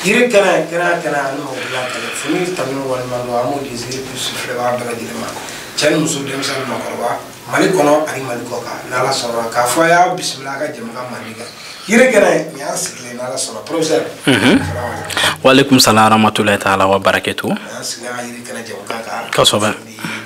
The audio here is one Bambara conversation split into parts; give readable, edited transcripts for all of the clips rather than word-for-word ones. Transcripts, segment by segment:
Yiri kɛnɛ kɛnɛ kɛnɛ ani mɔgɔ dilan kɛnɛ foli tanu walima don an b'o di Zikiri Plus filɛbaga bɛɛ lajɛlen ma, cɛ ni muso, denmisɛnnin, maakɔrɔba, Mali kɔnɔ ani Mali kɔ kan. N'Ala sɔnna k'a fɔ a y'aw bisimila a ka jɛmukan mandi kan, yiri kɛnɛ nin y'an sigilen. N'Ala sɔnna, professeur. Waaleykum salam rahmatulahi taala wa barakatu. An sigilen an ka yiri kɛnɛ jɛmukan kan. Kosɛbɛ.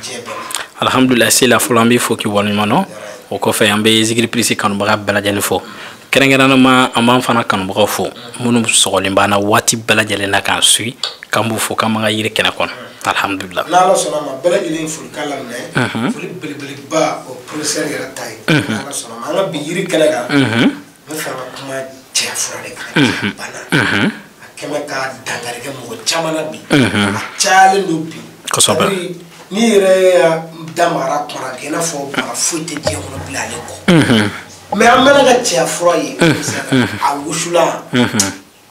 Diɲɛ bɛɛ ma. Alhamdulilah, sila fɔlɔ an b'i fo k'i waleɲuman dɔn. O kɔfɛ, an bɛ Zikiri Plus kanubaga bɛɛ lajɛlen fo. Kɛrɛnkɛrɛnnama, an b'an fana kanubagaw fo minnu sɔgɔlen b'an na waati bɛɛ lajɛlen na k'an suit, k'an b'u fo k'an b'an ka yiri kɛnɛ kɔnɔ, alhamdulilah. N'Ala sɔnna ma, bɛɛ lajɛlen folikan laminɛ, foli belebeleba o professeur yɛrɛ ta ye. N'Ala sɔnna ma, an ka bi yiri kɛnɛ kan, n bɛ fɛ an ka kuma cɛya fura de kan. Cɛya bana a kɛmɛ ka dankari kɛ mɔgɔ caman na bi, a cayalen don bi. Kosɛbɛ. N'i yɛrɛ y'a da magara kuma na kɛ i n'a fɔ mara foyi tɛ diɲɛ kɔnɔ bilen ale kɔ. Mais an mɛna ka cɛya fura ye, a wusulan,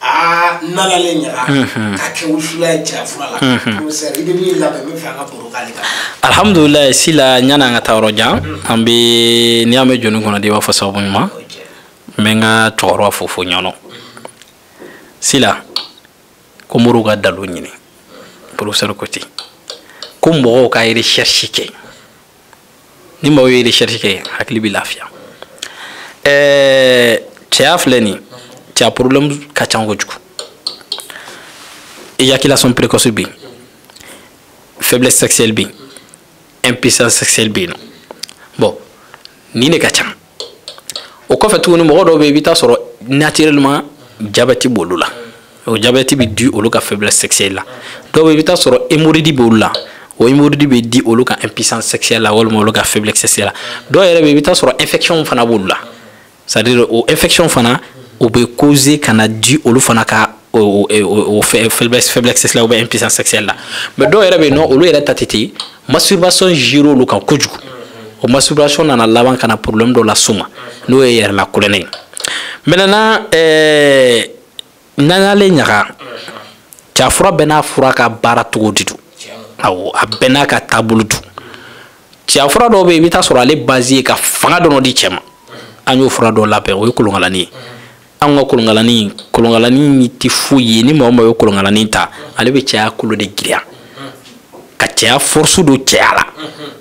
aa nalalen ɲaga k'a kɛ wusulan ye cɛya fura la. Professeur, i bɛ min labɛn, n bɛ fɛ an ka baro k'ale kan. Alhamdulilah, sila ɲani an ka taa yɔrɔ jan, an bɛ n'i y'a mɛn jɔnni kɔnɔ de, i b'a fɔ sababu ɲuman. N bɛ n ka cɛkɔrɔba fo fo ɲɔnɔ sila ko moriw ka dalu ɲini. Professeur ko ten ko mɔgɔw ka recherche kɛ. Ni maaw ye recherche kɛ, hakili bɛ lafiya. Cɛya filɛ nin, cɛya problème ka ca kojugu. Éjaculation précoce bɛ yen, faiblesse sexuelle bɛ yen, impuissance sexuelle bɛ yen nɔ. Bon, nin de ka ca. O kɔfɛ tuguni, mɔgɔ dɔw bɛ yen, i bɛ taa sɔrɔ naturellement diabète b'olu la, o diabète bɛ di olu ka faiblesse sexuelle la. Dɔw bɛ yen, i bɛ taa sɔrɔ hémorroïde b'olu la, o hémorroïde bɛ di olu ka impuissance sexuelle la walima olu ka faiblesse sexuelle la. Dɔw yɛrɛ bɛ yen, i bɛ taa sɔrɔ infection fana b'olu la, c'est à dire o infection fana o bɛ causer ka na di olu fana ka o faiblesse sexuelle ou bien impuissance sexuelle la. Mais dɔw yɛrɛ bɛ yen nɔ, olu yɛrɛ ta tɛ ten, masturbation géré olu kan kojugu, o masturbation nana laban ka na problème dɔ las'u ma, n'o ye yɛrɛla kulonkɛ ye. Maintenant, n'an ɲaga, cɛya fura bɛɛ n'a fura ka baara cogo de don. Awɔ, a bɛɛ n'a ka taabolo don. Cɛya fura dɔw bɛ yen, i bɛ taa sɔrɔ ale base ye ka fanga dɔrɔn di cɛ ma. An y'o fura dɔ labɛn, o ye kolonkalani ye. Anw ka kolonkalani, kolonkalani tɛ foyi ye. Ni maa o maa ye kolonkalani ta, ale bɛ cɛya kolo de girinya ka cɛya force don cɛya la,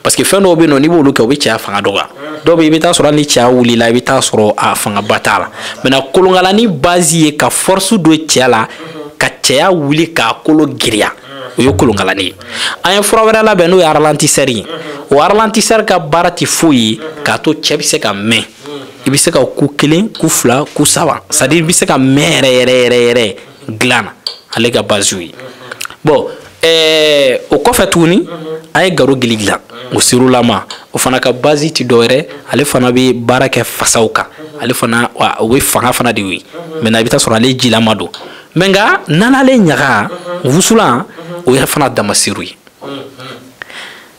parce que fɛn dɔw bɛ yen nɔ, n'i b'olu kɛ, o bɛ cɛya fanga dɔgɔya. Dɔw bɛ yen, i bɛ taa sɔrɔ hali ni cɛya wulila, i bɛ taa sɔrɔ a fangaba t'a la. Maintenant, kolonkalani base ye ka force don cɛya la, ka cɛya wuli k'a kolo girinya, o ye kolonkalani ye. An ye fura wɛrɛ labɛn, n'o ye ralentisseur ye. O ralentisseur ka baara tɛ foyi ye k'a to cɛ bɛ se ka mɛn. I bɛ se ka ku kelen, ku fila, ku saba, c'est à dire i bɛ se ka mɛn yɛrɛ yɛrɛ yɛrɛ yɛrɛ dilan na, ale ka base ye. Bon, o kɔfɛ tuguni, an ye garo gili dilan, o sirulama, o fana ka base ti dɔwɛrɛ, ale fana bɛ baara kɛ fasaw kan, ale fana o bɛ fanga fana de ye. Maintenant, i bɛ taa sɔrɔ ale jilama don. Mais nka n'ale ɲaga wusulan, o yɛrɛ fana dama seru ye.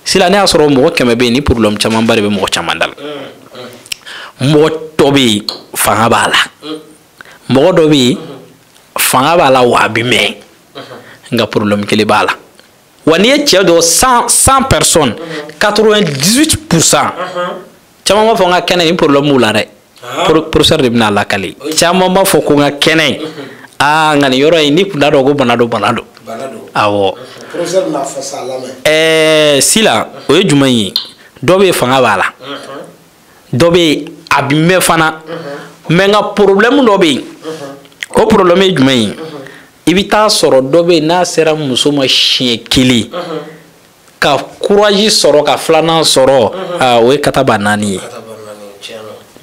Sila ne y'a sɔrɔ mɔgɔ 100 bɛ yen, ni problème camanba de bɛ mɔgɔ caman da la. Mɔgɔ dɔ bɛ yen, fanga b'a la, mɔgɔ dɔ bɛ yen, fanga b'a la wa a bɛ mɛn, nka problème kelen b'a la. Wa n'i ye cɛ dɔ 100 personnes, 98%, caman b'a fɔ n ka kɛnɛ ni problème b'u la dɛ. Professeur de bɛna lakale. Caman b'a fɔ ko n ka kɛnɛ, aa, nka nin yɔrɔ in, n'i kun t'a dɔn ko bana don, bana don. Awɔ. Sila o ye jumɛn ye? Dɔ bɛ yen, fanga b'a la, dɔ bɛ yen, a bɛ mɛn fana, mais nka problème dɔ bɛ yen. O problème ye jumɛn ye? I bɛ taa sɔrɔ dɔ bɛ yen, n'a sera muso ma siɲɛ kelen, ka courage sɔrɔ ka filanan sɔrɔ, aa, o ye kataba naani ye.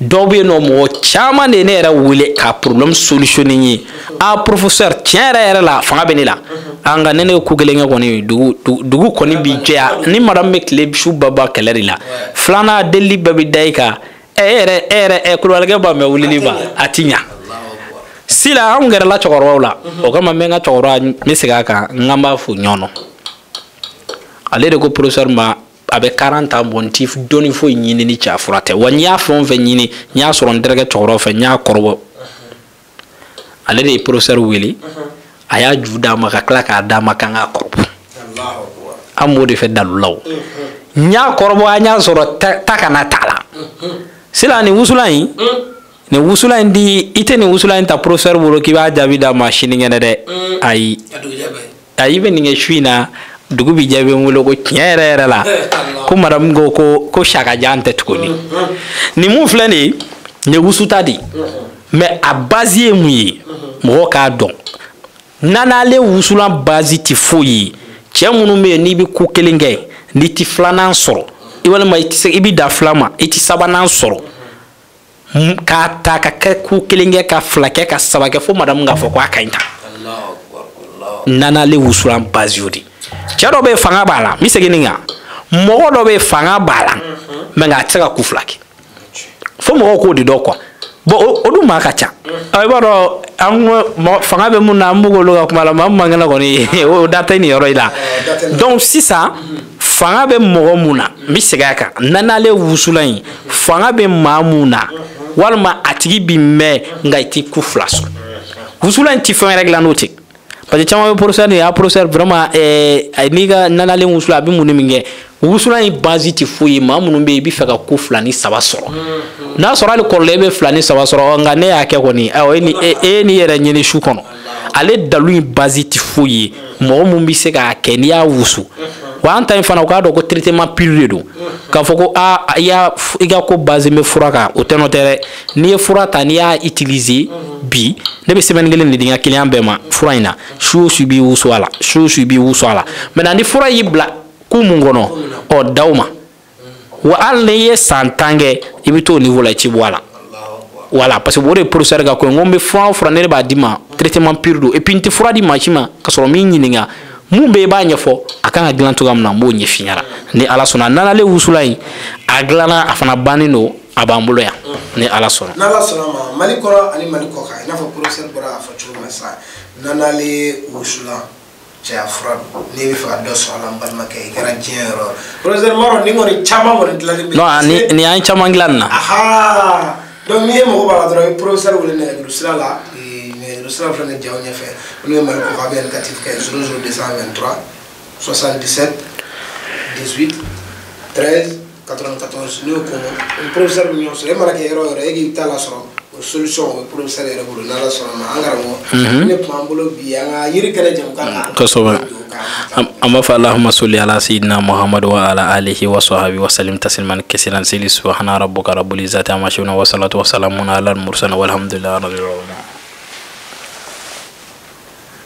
Dɔw bɛ yen nɔ, mɔgɔ caman de ye ne yɛrɛ wele ka problème solutionner n ye. A professeur, tiɲɛ yɛrɛ yɛrɛ la, fanga bɛ ne la, a nka ne ye ko kelen kɛ kɔni, dugu kɔni bi jɛya ni madame bɛ tile su ba ba kɛlɛ de la. Filanan delili bɛɛ bɛ da i kan. Ɛ e yɛrɛ, e yɛrɛ, ɛ kulubalikɛ ba mɛ wulili ma, a ti ɲa. Sila anw gɛrɛla cɛkɔrɔbaw la, o kama n bɛ n ka cɛkɔrɔba, n bɛ segin a kan, n k'an b'a fo ɲɔnɔ. Ale de ko professeur ma, a bɛ 40 ans bɔ, n ti dɔnni foyi ɲini ni cɛya fura tɛ. Wa n y'a fɛn o fɛn ɲini, n y'a sɔrɔ n terikɛ cɛkɔrɔba fɛ, n y'a kɔrɔbɔ. Ale de ye professeur wele, a y'a ju d'a ma ka tila k'a d'a ma k'an k'a kɔrɔbɔ. An b'o de fɛ dalulaw. N y'a kɔrɔbɔ, an y'a sɔrɔ ta kana t'a la. Sisan nin wusulan in, Nin wusulan in di, i tɛ nin wusulan in ta professeur bolo k'i b'a jaabi d'a ma sinikɛnɛ dɛ. Ayi, ayi, i bɛ nin kɛ su in na, dugu bi jɛ, i bɛ n wele ko tiɲɛ yɛrɛ yɛrɛ la ko madame ko sakajan tɛ tuguni. Nin mun filɛ nin ye, nin ye wusuta de ye, mais a base ye mun ye, mɔgɔ k'a dɔn. Nanale wusulan base ti foyi ye. Cɛ minnu bɛ yen n'i bɛ ko kelen kɛ, n'i ti filanan sɔrɔ, i walima i tɛ se, i bɛ dan fila ma, i ti sabanan sɔrɔ, k'a ta ka kɛ ko kelen kɛ, ka fila kɛ, ka saba kɛ, fo madame k'a fɔ ko a ka ɲi tan. Nanale wusulan base y'o de. Cɛ dɔ bɛ yen, fanga b'a la, n bɛ segin nin kan, mɔgɔ dɔ bɛ yen, fanga b'a la, mais nka a tɛ se ka ku fila kɛ, fo mɔgɔw k'o de dɔn quoi. Bon, o dun maa ka ca. I b'a dɔn an ko fanga bɛ mun na, an b'u k'olu ka kuma la, maa min man kɛnɛ kɔni, o da tɛ nin yɔrɔ in la. Donc sisan fanga bɛ mɔgɔ mun na, n bɛ segin a kan, nanale wusulan in, fanga bɛ maa mun na, walima a tigi bi mɛn nka i ti ku fila sɔrɔ, wusulan in ti fɛn wɛrɛ dilan n'o tɛ. Parce que caman bɛ professeur nin, a professeur vraiment, n'i ka nanalen wusulan, a bɛ mun ni min kɛ? Wusulan in base tɛ foyi ye. Maa minnu bɛ yen, i bɛ fɛ ka ko fila ni saba sɔrɔ, n'a sɔrɔ hali kɔrɔlen e bɛ fila ni saba sɔrɔ, nka ne y'a kɛ kɔni, ayiwa, e ni e n'i yɛrɛ ɲini su kɔnɔ. Ale dalu in base tɛ foyi ye. Mɔgɔ mun bɛ se k'a kɛ n'i y'a wusu, wa an ta in fana, u k'a dɔn ko traitement pur de don. K'a fɔ ko aa, i y'a i ka ko base bɛ fura kan, o tɛ n'o tɛ dɛ. N'i ye fura ta, n'i y'a utiliser bi, ne bɛ semaine kelen de di n ka client bɛɛ ma fura in na. Su o su i b'i wusu a la, su o su i b'i wusu a la. Maintenant ni fura y'i bila ko mun kɔnɔ, ɔ da o ma wa, hali n'i ye san 10 kɛ, i bɛ t'o niveau la, i ti bɔ a la. Voilà, parce que o de ye professeur ka ko ye. N ko n bɛ fura o fura, ne de b'a d'i ma, traitement pur don. Et puis n tɛ fura di maa si ma ka sɔrɔ min ɲininka mun bɛ yen, i b'a ɲɛfɔ a kan ka dilan cogoya min na, n b'o ɲɛf'i ɲɛna ni Ala sɔnna. Nanale wusulan in, a dilanna, a fana bannen don, a b'an bolo yan ni Ala sɔnna. N'Ala sɔnna ma, Mali kɔnɔ ani Mali kɔ kan, i n'a fɔ professeur bɔra k'a fɔ cogo min na sisan, nanale wusulan cɛya fura don. N'i bɛ fɛ ka dɔ sɔrɔ a la, n balimakɛ, i kɛra diɲɛ yɔrɔ. Professeur Maro, nin kɔni caman kɔni dilanlen bɛ. Non, ni an ye caman dilan nin na. Aha, donc n'i ye mago b'a la dɔrɔn, i bɛ professeur wele nɛgɛjuru sira la. Nɛgɛjuru sira filɛ nin jaw ɲɛfɛ, n'o ye Mali kɔ kan, a bɛ indicatif kɛ 00 223 77 18 13 94. N'o ko ni professeur bɛ ɲɔgɔn sɔrɔ, e mana kɛ yɔrɔ o yɔrɔ, e k'i ta la sɔrɔ, o solution o bɛ professeur yɛrɛ bolo n'Ala sɔnna ma. An karamɔgɔ, ne tun b'an bolo bi an ka yiri kɛnɛ jamukan kan. Kosɛbɛ. An b'a fɔ allahumma salli ala sayyidina muhammad wa ala alihi wa sahbihi wa sallim tasliman kasiran. Sili subhana rabbuka rabbil izzati amma yasifun wa salatu wa salamun ala al mursalin walhamdulillahi rabbil alamin.